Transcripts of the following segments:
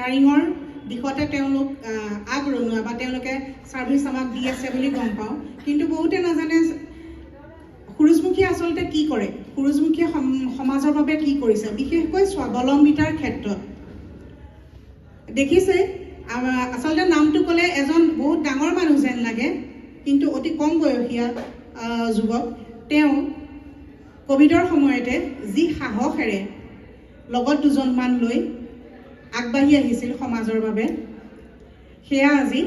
কেয়াৰিঙৰ দিশতে তেওঁলোক আগৰণুৱা বা তেওঁলোকে ছাৰ্ভিচ আমাক দি আছে বুলি গম পাওঁ। কিন্তু বহুতে নাজানে সূৰুযমুখীয়ে আচলতে কি কৰে, সূৰুযমুখীয়ে সমাজৰ বাবে কি কৰিছে, বিশেষকৈ স্বাৱলম্বিতাৰ ক্ষেত্ৰত। দেখিছে, আচলতে নামটো ক'লে এজন বহুত ডাঙৰ মানুহ যেন লাগে, কিন্তু অতি কম বয়সীয়া যুৱক। তেওঁ ক'ভিডৰ সময়তে যি সাহসেৰে লগত দুজনমান লৈ আগবাঢ়ি আহিছিল সমাজৰ বাবে, সেয়া আজি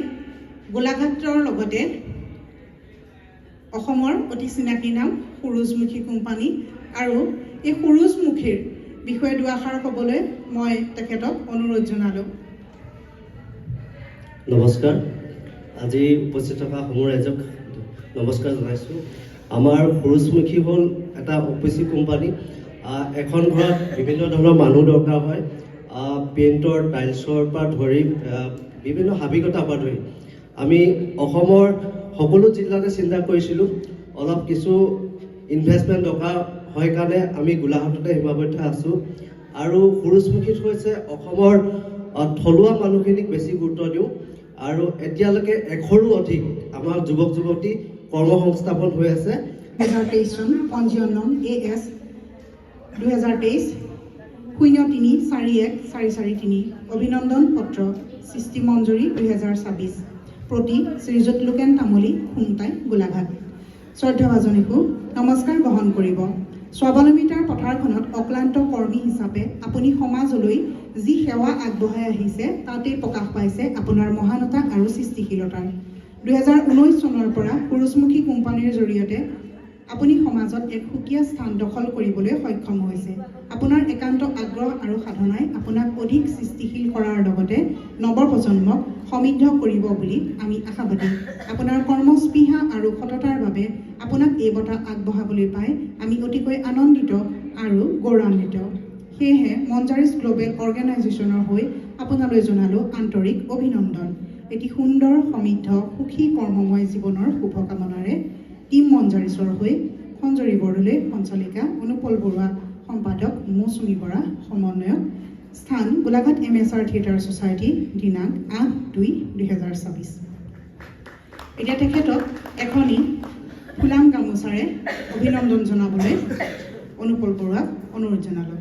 গোলাঘাটৰ লগতে অসমৰ অতি চিনাকি নাম সূৰুযমুখী কোম্পানী। আৰু এই সূৰুযমুখীৰ বিষয়ে দুআষাৰ ক'বলৈ মই তেখেতক অনুৰোধ জনালোঁ। নমস্কাৰ। আজি উপস্থিত থকা সমূহ ৰাইজক নমস্কাৰ জনাইছোঁ। আমাৰ সূৰুযমুখী হ'ল এটা অ' পি চি কোম্পানী। এখন ঘৰত বিভিন্ন ধৰণৰ মানুহ দৰকাৰ হয়। পেইণ্টৰ, টাইলছৰ পৰা ধৰি বিভিন্ন হাবি কটাৰ পৰা ধৰি আমি অসমৰ সকলো জিলাতে চিন্তা কৰিছিলোঁ। অলপ কিছু ইনভেষ্টমেণ্ট দৰকাৰ হয় কাৰণে আমি গোলাঘাটতে সীমাবদ্ধ আছোঁ। আৰু সূৰুযমুখীত হৈছে অসমৰ থলুৱা মানুহখিনিক বেছি গুৰুত্ব দিওঁ আৰু এতিয়ালৈকে 100ৰো অধিক আমাৰ যুৱক যুৱতী কৰ্মসংস্থাপন হৈ আছে। 2023 চন, পঞ্জীয়ন নং এ এছ 2023 0341443, অভিনন্দন পত্ৰ, সৃষ্টি মঞ্জুৰি 2026, প্ৰতি শ্ৰীযুত লোকেন তামুলী, খুমটাই, গোলাঘাট। শ্ৰদ্ধাভাজনীকো নমস্কাৰ গ্ৰহণ কৰিব। স্বাৱলম্বিতাৰ পথাৰখনত অক্লান্ত কৰ্মী হিচাপে আপুনি সমাজলৈ যি সেৱা আগবঢ়াই আহিছে, তাতেই প্ৰকাশ পাইছে আপোনাৰ মহানতা আৰু সৃষ্টিশীলতাৰ। 2019 চনৰ পৰা সূৰুযমুখী কোম্পানীৰ জৰিয়তে আপুনি সমাজত এক সুকীয়া স্থান দখল কৰিবলৈ সক্ষম হৈছে। আপোনাৰ একান্ত আগ্ৰহ আৰু সাধনাই আপোনাক অধিক সৃষ্টিশীল কৰাৰ লগতে নৱপ্ৰজন্মক সমৃদ্ধ কৰিব বুলি আমি আশাবাদী। আপোনাৰ কৰ্মস্পৃহা আৰু সততাৰ বাবে আপোনাক এই বঁটা আগবঢ়াবলৈ পাই আমি অতিকৈ আনন্দিত আৰু গৌৰৱান্বিত। সেয়েহে মঞ্জাৰিছ গ্ল'বেল অৰ্গেনাইজেশ্যনৰ হৈ আপোনালৈ জনালোঁ আন্তৰিক অভিনন্দন। এটি সুন্দৰ, সমৃদ্ধ, সুখী, কৰ্মময় জীৱনৰ শুভকামনাৰে টীম মঞ্জাৰিছৰ হৈ সঞ্জৰী বৰদলৈ, সঞ্চালিকা, অনুপল বৰুৱা, সম্পাদক, মৌচুমী বৰা, সমন্বয়ক। স্থান Golaghat M S R theatre society, দিনাংক 8-2-2026। এতিয়া তেখেতক এখনি ফুলাম গামোচাৰে অভিনন্দন জনাবলৈ অনুপল বৰুৱাক অনুৰোধ জনালোঁ।